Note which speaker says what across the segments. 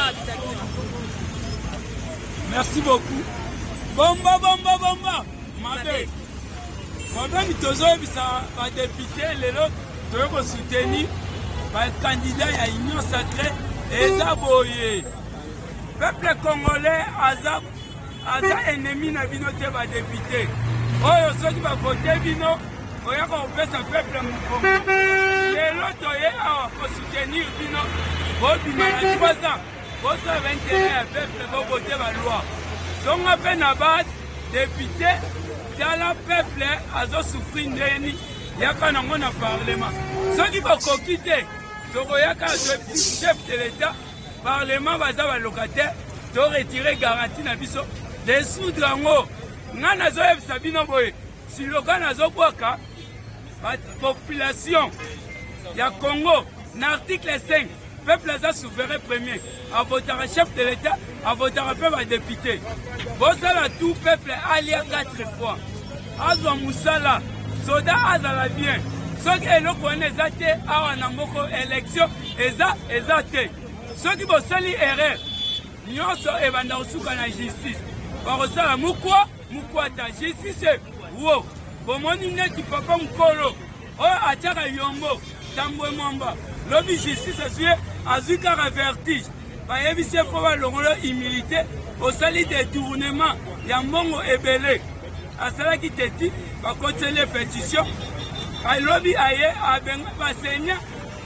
Speaker 1: Gérard Bitakina.
Speaker 2: Merci beaucoup. Bomba bomba bomba mabe. Problème tozoyebisa ba député lelo toye ko soutenir ba candidat ya Union sacrée eza boye. Peuple congolais aza aza ennemi na bino te ba député. Oyo soki ba vote bino oyaka kopesa peuple mokongo. Lelo toye awa ko soutenir bino bobima na 3 ans. Bosala ba intérêt ya peuple bovote ba loi. Zonga mpe na base député tala peuple azo souffrir ndenge nini yaka nango na parlement. Soki bokoki te tokoyaka toyebisi chef de l'état parlement baza ba locataire to retire garantie na biso desoudre yango. Ngai nazoyebisa bino boye siloka nazobwaka ba population ya Congo na article 5 peuple aza souverain premier avotaka chef de l'état avotaka mpe badepute bosala tout peuple alia 4 fois azwa mosala soda azala bien soki eloko wana eza te awa na moko élection eza eza te soki bosali erreur nyonso ebanda kosuka na justice bakosala mokwa mokwata justice wo bomoni neti papa mokolo oyo atiaka yombo Tambwe Mwamba lobi justice azwi ye azwi kaka vertige bayebisi ye mpo balongola humilité osali detournement ya mbongo ebele asalaki teti bakotiseli ye petition alobi aye abenga basenya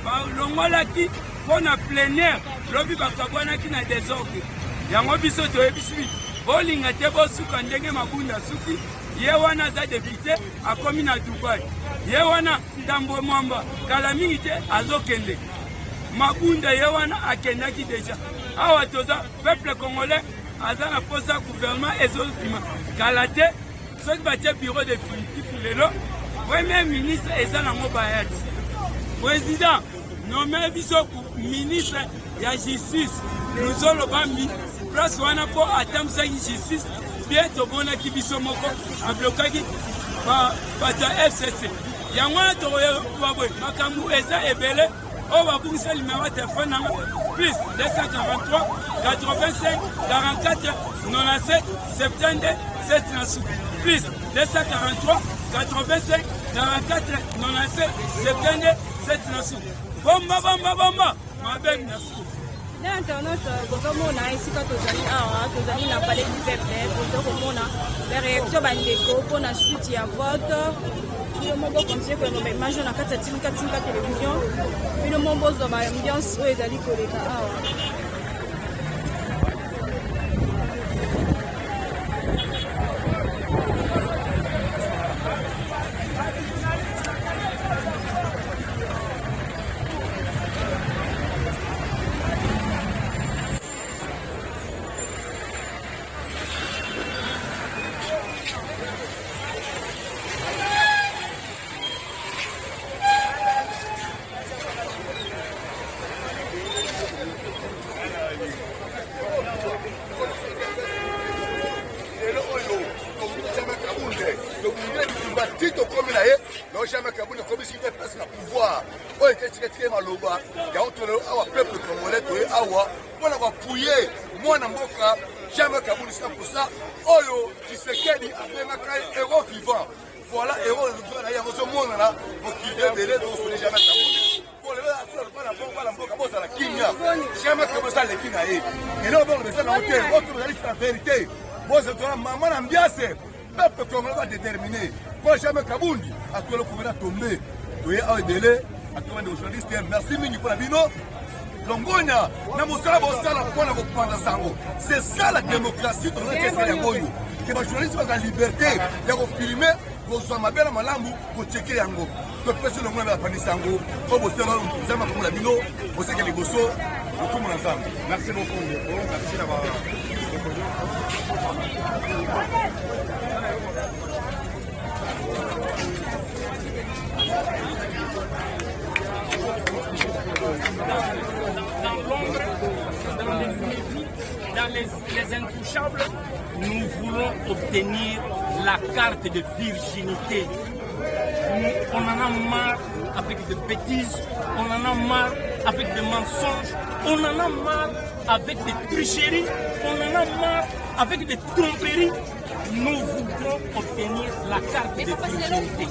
Speaker 2: balongolaki mpo na plenière lobi bakabwanaki na desordre yango biso toyebisi bolinga te bosuka ndenge mabunda suki ye wana aza depute akomi na Dubai ye wana Tambwe Mwamba kala mingi te azokende Mabunda ye wana akendaki deja awa toza peuple congolais aza na posa gouvernement ezobima kala te soki batie bureau définitif lelo premier ministre eza nango bayati président nomme biso ministre ya justice luzolo bambi place wana mpo atambusaki justice bien tomonaki biso moko ablokaki bato ya fcc yango wana tokoyeba boye makambo eza ebele oyo babungisa limero ya telefone nanga plus 243 85 44 97 72 7 na suku plus 243 85 44 97 72 7 na suku bomba bomba bomba mabe na suku
Speaker 1: na internaute bozomona esika tozali awa tozali na palais du peuple boza komona baréaction bandeko mpo na suite ya vote bino moko bokontinue kolanda baimage oyo na kati ya tinka tinka télévision bino moko bozwa baambiance oyo ezali koleka awa.
Speaker 3: Lelo oyo tobundisama Kabund, tobundeli bitumba ti tokomi na ye. No jamais Kabund akomisi udps na pouvoir oyo eketikatike maloba yango. Tolelo awa peuple congolais toye awa mpona koapuye mwana mboka Jamais Kabund 100% oyo Tshisekedi abengaka ye héros vivant. Voilà héros vivant na ye yango ozomonana mokili ebele. Tokosone Jamais Kabund bana mboka bozala kimia. Jamais Kabund eza leki na ye, eloko bongo eza nango te. Oyo tozali la vérité, bozala mama na mbiase. Peuple congolais va déterminer po Jamais Kabundi atola komena tombe. Toye awa ebele atoma ndeko journaliste, merci mingi mpona bino. Longonya na mosala bosala mpona kopanza sango, c'est ça la démocratie. Tozakeseli yango oyo ke bajournaliste bazala liberté ya kofilme, kozwa mabe na malamu, kocheke yango. Topesi longonya na bapandisi yango oyo bosala. Nzambe akomona bino, boseke liboso, lokumu na Nzambe.
Speaker 4: Merci beaucoup ndeko, merci na bandeko nyonso.
Speaker 5: Dans l'ombre, dans les médis, dans les intouchables, nous voulons obtenir la carte de virginité. Nous, on en a marre avec des bêtises, on en a marre avec des mensonges, on en a marre avec des tricheries, on en a marre avec des tromperies. Nous voudrons obtenir la carte de virginité.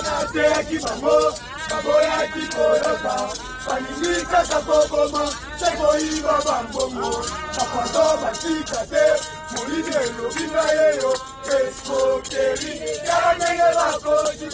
Speaker 6: Nateyaki bango baboyaki koyoka balingi kaka koboma se koyiba bambongo bapato batika te moyibi elobi na yeyo escroquerie tala ndenge bakosi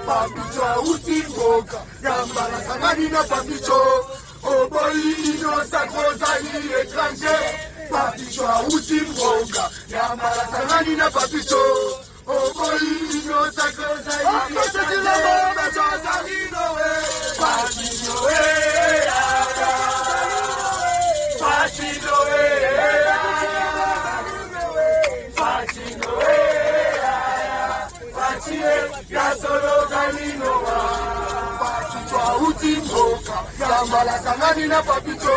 Speaker 6: Papicho auti mboka yamba nasangani na papicho oboyi inosa kozali étranger papicho auti mboka yamba nasangani na papicho oboyi inosa kozali auti mboka yamba nasangani na papicho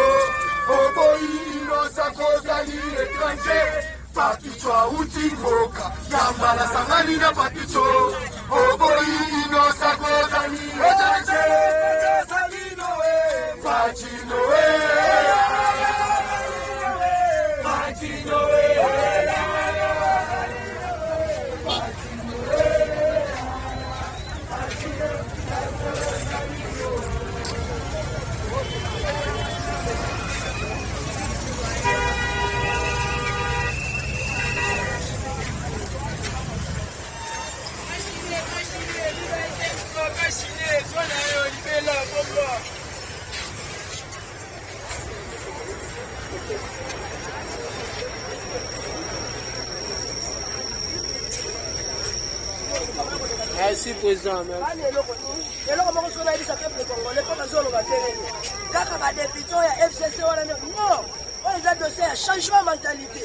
Speaker 6: oboyi inosa kozali étranger papicho auti mboka yamba nasangani na papicho oboyi inosa kozali étranger Pachino, Pachino,
Speaker 2: Merci président.
Speaker 7: Eloko moko soki nayebisa peuple congolais mpo nazoloba te nini kaka badepute oyo ya fcc wana nde non oyo eza dossier ya changement mentalité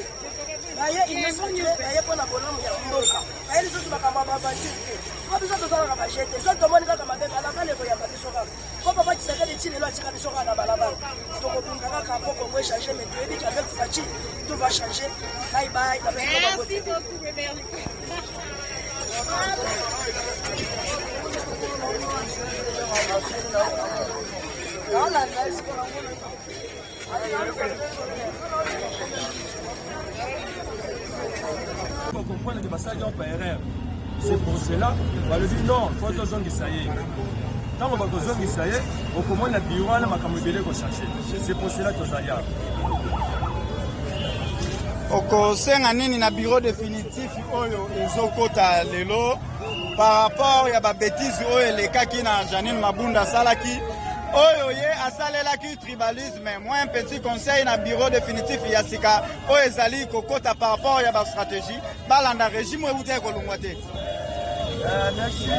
Speaker 7: baye initiative yaye mpo na bolamu ya mboka baye lisusu makambo ya baventure te mpo biso tozalaka baje te soki tomoni kaka mabe balabala ekoyamba biso kaka mpo papa Tshisekedi ti lelo atika biso kaka na balabala tokobunda kaka mpo Congo echange mais toyebi qu'avec Fatshi tout va changer. Bye bye.
Speaker 1: Merci beaucoup, Beverly.
Speaker 8: Comprendre que basalaki yango par erreur, c'est pour cela balobi non, faut tozongisa ye. Ntango bakozongisa ye, okomona biro wana makambo ebele ekochange. C'est pour cela tozali awa.
Speaker 4: Okosenga nini na bureau définitif oyo ezokota lelo par rapport ya babétise oyo elekaki na Janine Mabunda asalaki, oyo ye asalelaki tribalisme? Moi, un petit conseil na bureau définitif ya sika oyo ezali kokota par rapport ya bastratégie, balanda régime oyo euti kolongwa te.
Speaker 8: Merci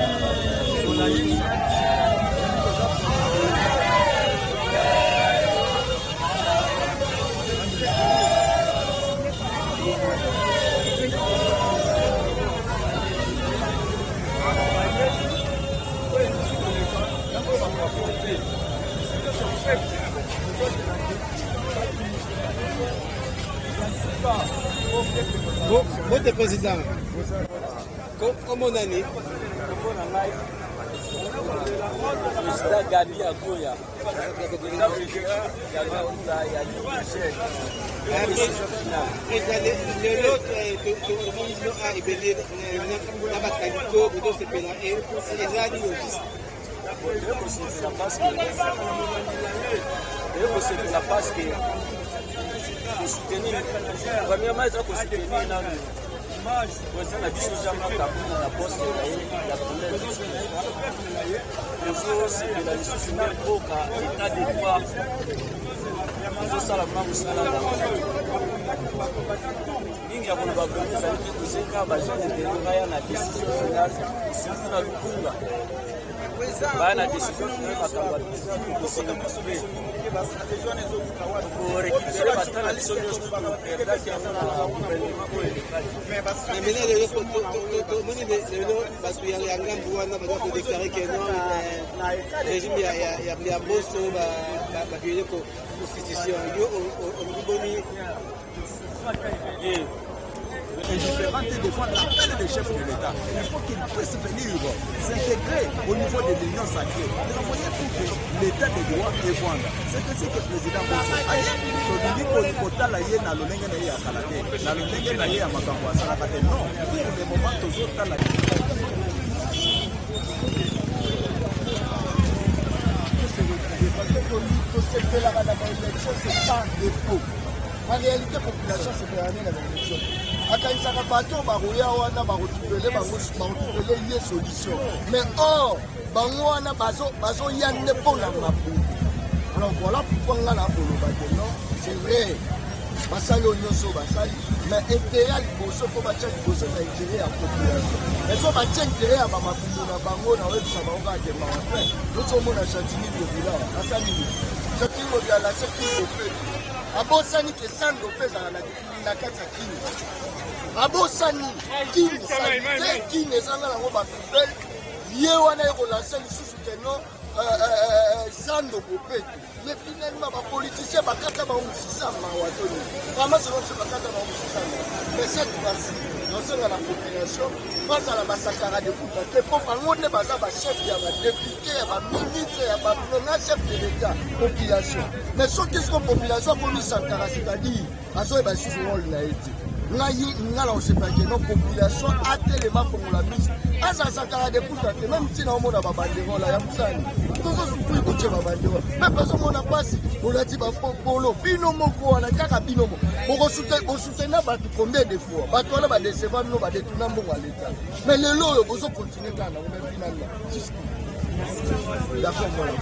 Speaker 8: journaliste.
Speaker 9: Mbote président. Kombo nani?
Speaker 10: Kombo na ngai Président Gabi Agoya. Président ya Lamuka ya Jeune.
Speaker 9: Président, lelo tomoni bino a ebele na bakadiko bozosepela eza nini juste?
Speaker 10: Toye kosepela parce que kosoutenir, premièrement eza kosoutenir nanu président na biso Jean-Marc Kabund na poste na ye ya premier vice président. Tozosepela lisusu nde mboka état de droit ezosala mwa mosala na mingi ya koloba vraimen ezali te. Tosenga bajeune ebele baya na décision finale, surtout na Lukunga, baya na décision finale. Makambo ya biso tokoseka biso mpe tokorécupérer bata na biso nyonso toperdaki yango na gouvernement oyo elekaki.
Speaker 9: Maintenant lelo tomoni lelo bato ya ngambu wana baza kodéclarer ke non, régime ya Mboso bavioler constitution. Yo olobi boni?
Speaker 11: Indifférente devant l'appel des chefs de l'État. Il faut qu'il puisse venir s'intégrer au niveau de l'Union sacrée, travailler pour que l'État de droit evanda. C'est ainsi que président Boso aye. Tolingi kotala ye na lolenge na ye ya kala te, na lolenge na ye ya makambo asalaka te. Non, pour le moment tozotala.
Speaker 6: Parce que tosepelaka na baélection, c'est par défaut. En réalité, population sepelaka nde na baélection. Akanisaka bato oyo bakoya wana bakotrouvele bango, bakotrouvele ye solution, mais or bango wana bazoya nde mpo na mabumu. Alors voilà pourquoi nga na koloba ke non, c'est vrai, basali oyo nyonso oyo basali, mais intérêt ya liboso mpo batya liboso na intérêt ya population. Mais so batya intérêt ya bamakumbu na bango, na oyebisa bango kaka ke mawa plein. Tozomona Gentiny Ngobila asali nini? Gentiny Ngobila alase Kin bopeto, abosani ke sando mpe ezala na kati ya Kini, abosani Kini te. Kini ezanga nango bapoubelle. Ye wana ye kolancer lisusu ke non, zando bopeto. Mais finalement bapoliticien bakata bango mosisa. Mawa toni vraiment, selon biso bakata bango mosisa. Mais cette fois-ci nazosenga na population bazala basakara de kuta te, mpo bango nde baza bachef ya badéputé, ya baministre, ya na chef de l'État, population. Mais soki siko population akomi sankara, c'est-à-dire azoyeba lisusu rôle na ye te. Ngai nga na kosepelaki no population atelema, fongola miso, azala sankara de kuta te. Même ntina omona babanderole ya mosani, tozosouffrir kotie babanderole mpe bazomona mpasi. Bolati bapolo bino moko wana, kaka bino moko bosoutenir bato. Combien de fois bato wana badécevoir bino, badétourner mbongo ya l'État, mais lelo oyo bozocontinuer kaka nango? Mais finalement jusqu'où? D'accord, voilà.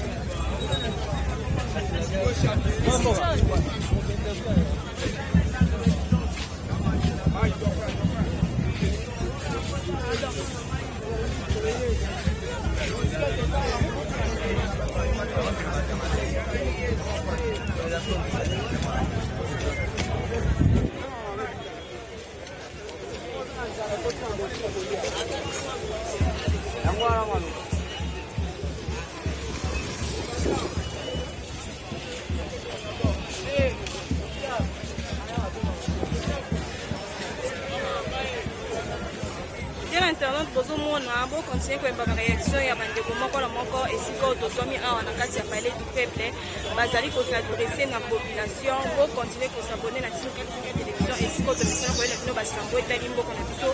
Speaker 1: Fidèle internaute, bozomona, bocontinuer koyeba baréaction ya bandeko moko na moko esika oyo tozwami awa na kati ya Palais du Peuple. Bazali kos'adresser na population. Bocontinuer kos'abonner na Tino Katinga Télévision, esika oyo tomisana koyela bino basango etali mboka na biso.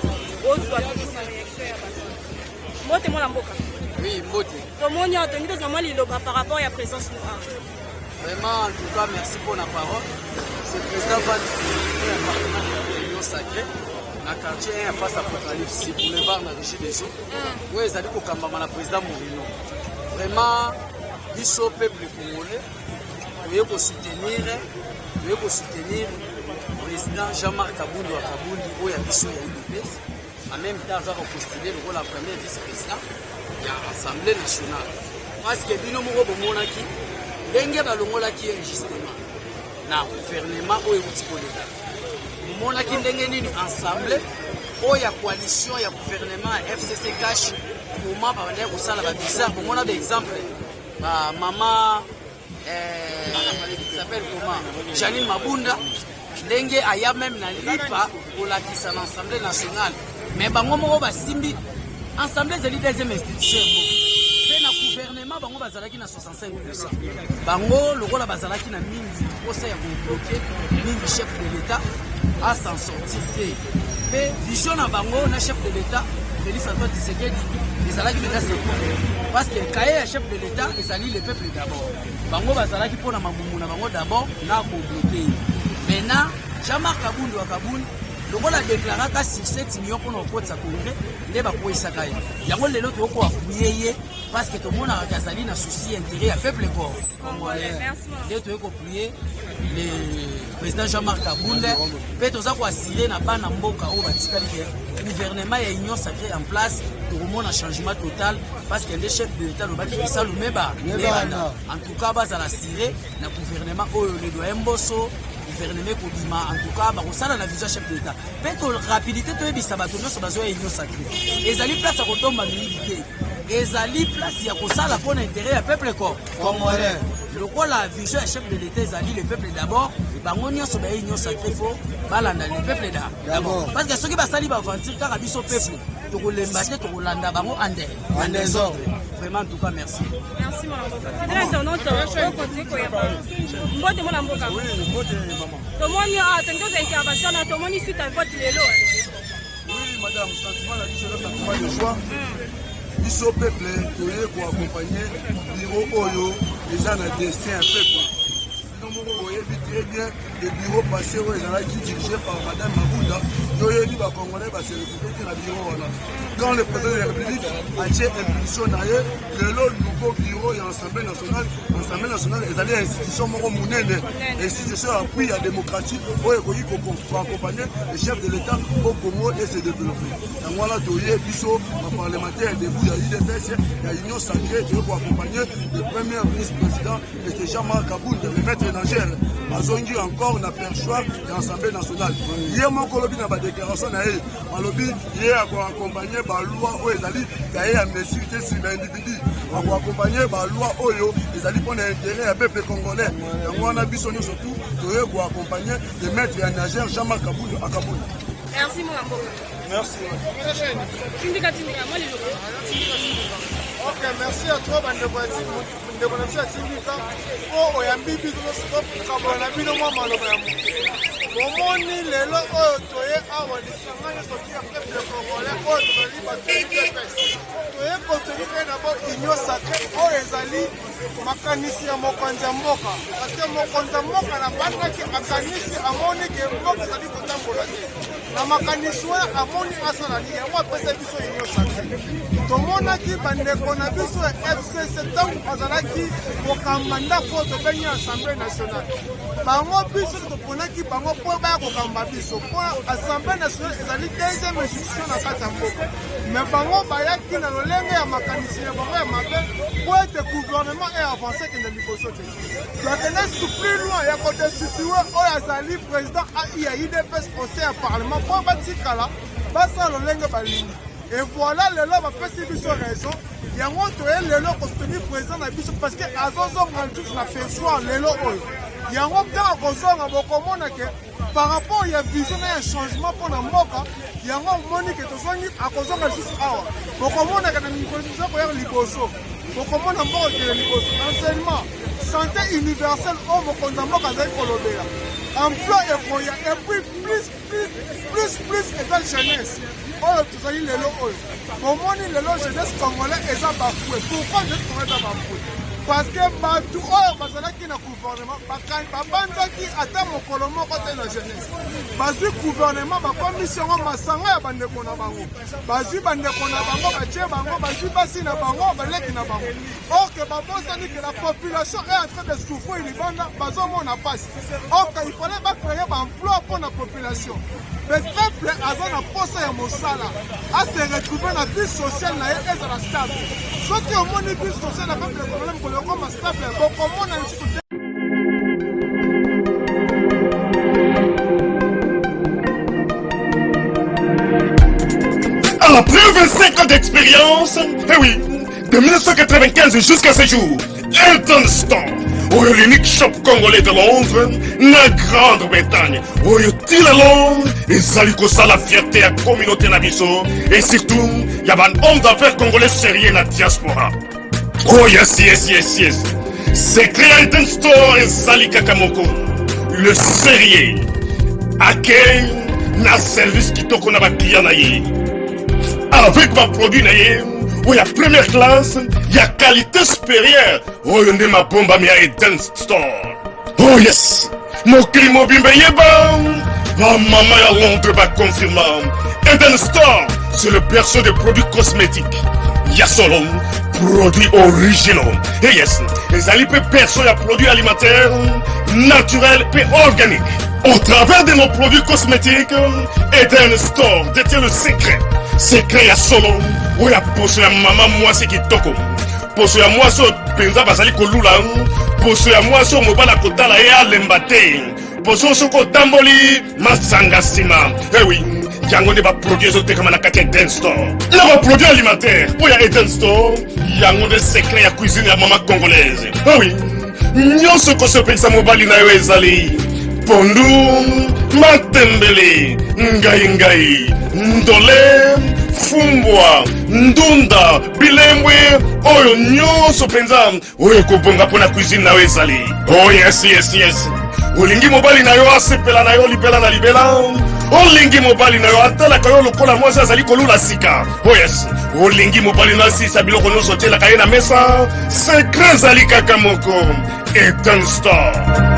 Speaker 1: Ozwa toujours baréaction ya bato. Mbote, mwana mboka.
Speaker 12: Oui, mbote.
Speaker 1: Tomoni awa, tolingi tozwa mwa liloba par rapport ya présence no awa.
Speaker 12: Vraiment, en tout cas, merci pour la parole. C'est le président Van ya Union Sacrée na quartier 1 face Apocalypse, boulevard na Régie des Eaux. Oyo ezali kokambama na président Morino. Vraiment, biso peuple congolais toye kosoutenir président Jean-Marc Kabund wa Kabundi oyo ya biso ya UDPS. En même temps aza kopostuler lokola premier vice-président ya Assemblée nationale, parce que bino moko bomonaki ndenge balongolaki ye injustement na gouvernement oyo euti koleka. Bomonaki ndenge nini ensemble oyo ya coalition ya gouvernement ya FCC CACH koma babandaki kosala babizarre. Bomona baexemple, bamama s'appelle comment, Janine Mabunda. Ndenge aya meme na lipa kolakisa na Assemblée nationale, mais bango moko basimbi Assemblée ezali deuxième institution ya mboka mpe na gouvernement bango bazalaki na 65 bango lokola bazalaki na mingi mposa ya kobloke mingi chef de l'État a s'en sortir te. Mpe vision na bango na chef de l'État Félix Antoine Tshisekedi ezalaki mpenza secours, parce que cahier ya chef de l'État ezali le peuple d'abord. Bango bazalaki mpo na mabumu na bango d'abord na kobloke ye. Maintenant, Jean-Marc Kabund wa Kabund lokola deklaraka sur 7 millions mpona kokotisa congrès, nde bakweyisaka ye. Yango lelo tokoki koapuye ye parce que tomonaka ke azali na souci ya intérêt ya peuple congolais. Nde toyei kopuye le président Jean-Marc Kabund mpe toza koasire na bana mboka oyo batikali ke gouvernement ya Union sacrée en place, tokomona changement total, parce que nde chef de l'État alobaki bisalu meba mebanda. En tout cas, bazala assuré na gouvernement oyo le doyen Mboso, gouvernement ekobima. En tout cas, bakosala na vision chef de l'État. Mpe to rapidité toyebisa bato nyonso bazoya, Union sacrée ezali place ya kotomba miyibi te, ezali place ya kosala mpo na intérêt ya peuple congolais. Lokola vision ya chef de l'État ezali le peuple d'abord, bango nyonso baye Union sacrée fo balanda le peuple d'abord, parce que soki basali baaventure kaka, biso peuple tokolemba te, tokolanda bango en désordre vraiment. En tout cas, merci.
Speaker 1: Merci, mwana mboka. Fidèle internaute, okontinue koyeba. Mbote, mwana mboka. Tomoni awa tongi ozwa intervention na tomoni suite ya vote lelo.
Speaker 3: Oui, madame, sentiment na biso eza sentiment de joie. Biso peuple toye koaccompagne bureau oyo eza na destin ya peuple. Bino moko boyebi très bien, le bureau passé oyo ezalaki dirigé par madame Mabunda, toyebi bacongolais base retrouve te na bureau wana. Quand le président de la République atie impulsion na ye, lelo nouveau bureau ya Assemblée nationale. Assemblée nationale ezali institution moko monene, institution ya appui ya démocratie oyo ekoki koaccompagne le chef de l'État po Congo e se développer. Yango wana toye biso baparlementaire debout ya UDPS, ya Union sacrée, toye koaccompagne le premier vice président M. Jean-Marc Kabund, le maître nageur, azongi encore na perchoir ya Assemblée nationale. Ye moko olobi na badéclaration na ye, alobi ye akoaccompagne baloi oyo ezali kaye ya mesure te sur baindividu, akoaccompagne baloi oyo ezali mpona intérêt ya peuple congolais. Yango wana biso nyonso tu toye koaccompagne le maître ya nageur Jean-Marc Kabund Akabund.
Speaker 1: Merci, mwana mboka.
Speaker 3: Merci.
Speaker 1: Tindika, tindika mwa liloba.
Speaker 6: Ok, merci à toi, bandeko ya ndeko na biso ya Tindika, mpo oyambi biso tokabola na bino mwa maloba ya moke. Bomoni lelo oyo toye awa, lisanga nyonso ya peuple congolais oyo tozali bato ya UDPS, toye kosoutenir d'abord Union sacrée oyo ezali makanisi ya mokonzi ya mboka, parce que mokonzi ya mboka na bandaki akanisi, amoni ke mboka ezali kotambola te. Na makanisi wana amoni asala nini, yango apesa biso Union sacrée. Tomonaki bandeko na biso ya FCC ntango bazalaki kokamba ndako oyo tobengi Assemblée nationale, bango biso toponaki bango mpo baya kokamba biso, mpo Assemblée nationale ezali deuxième institution na kati ya mboka. Mais bango bayaki na lolenge ya makanisi na bango ya mabe mpo ete gouvernement e avance, kende liboso te. Bakende su plus loin ya kodestitue oyo azali président ai ya UDPS au sein ya parlement, mpo batikala basala lolenge balingi. Et voilà, lelo bapesi biso raison. Yango toye lelo kosoutenir président na biso, parce que azozonga lisusu na perchoir lelo oyo. Yango ntango akozonga, bokomona ke par rapport ya vision na ya changement mpo na mboka, yango omoni ke tozongi, akozonga lisusu awa. Bokomonaka na mikolo eza koya liboso, bokomona mboka ekende liboso. Enseignement, santé universelle oyo mokonzi ya mboka azali kolobela, emploi ekoya, et puis plus plus plus plus eza jeunesse oyo tozali lelo oyo. Bomoni lelo jeunesse congolais eza bafoué. Pourquoi jeunesse congolais eza bafoué? Parce que bato oyo bazalaki na gouvernement babanzaki ata mokolo moko te na jeunesse. Bazwi gouvernement, bakomisi yango masanga ya bandeko na bango, bazwi bandeko na bango, batie bango, bazwi basi na bango, baleki na bango. Or que babosani que la population est en train de souffrir libanda, bazomona pasi. Or que il fallait bacréer baemploi mpo na population. Le peuple aza na posa ya mosala, ase retrouve na vie sociale na ye ezala stable. Soki omoni vie sociale ya peuple congolais mokolo ekoma stable, bokomona lisusu te.
Speaker 13: Après 25 ans d'expérience, eh oui, de 1995 jusqu'à ce jour, Elton Store. Oyo l'unique shop congolais de Londres na Grande-Bretagne. Oyo ti lelo ezali kosala fierté ya communauté na biso et surtout ya ba hommes d'affaires congolais sérieux na diaspora. Oh yes, yes, yes, yes. Secret ya Eden Store ezali kaka moko. Le sérieux. Accueil na service kitoko na ba clients na ye. Avec ba produits na ye oyo ya première classe ya qualité supérieure oyo nde mabombami ya Eden Store. Oh yes! Mokili mobimba eyeba bamama ya Londres baconfirma Eden Store, c'est le berceau des produits cosmétiques ya solo, produits originaux. Et yes, ezali mpe berceau ya produits alimentaires naturels mpe organiques. Au travers de nos produits cosmétiques, Eden Store détient le secret. Secret ya solo oyo ya poso ya mama mwasi kitoko, poso ya mwasi oyo mpenza bazali kolula, poso ya mwasi oyo mobali akotala ye alemba te, poso oyo soki otamboli masanga nsima. Ewi yango nde baproduit ezotekama na kati ya Eden Store na baproduit alimentaire oyo ya Eden Store. Yango nde secret ya cuisine ya mama congolaise. Ewi nyonso ekosepelisa mobali na yo ezali pondu, matembele, ngai ngai, ndole, fumbwa, ndunda, bilembwe, oyo nyonso mpenza oyo ekobonga mpo na cuisine na yo ezali. Oh yes, yes, yes. Olingi mobali na yo asepela na yo libela na libela? Olingi mobali na yo atalaka yo lokola mwasi azali kolula sika? Oh yes. Olingi mobali na asisa biloko nyonso otielaka ye na mesa? Secret ezali kaka moko, Eden Store.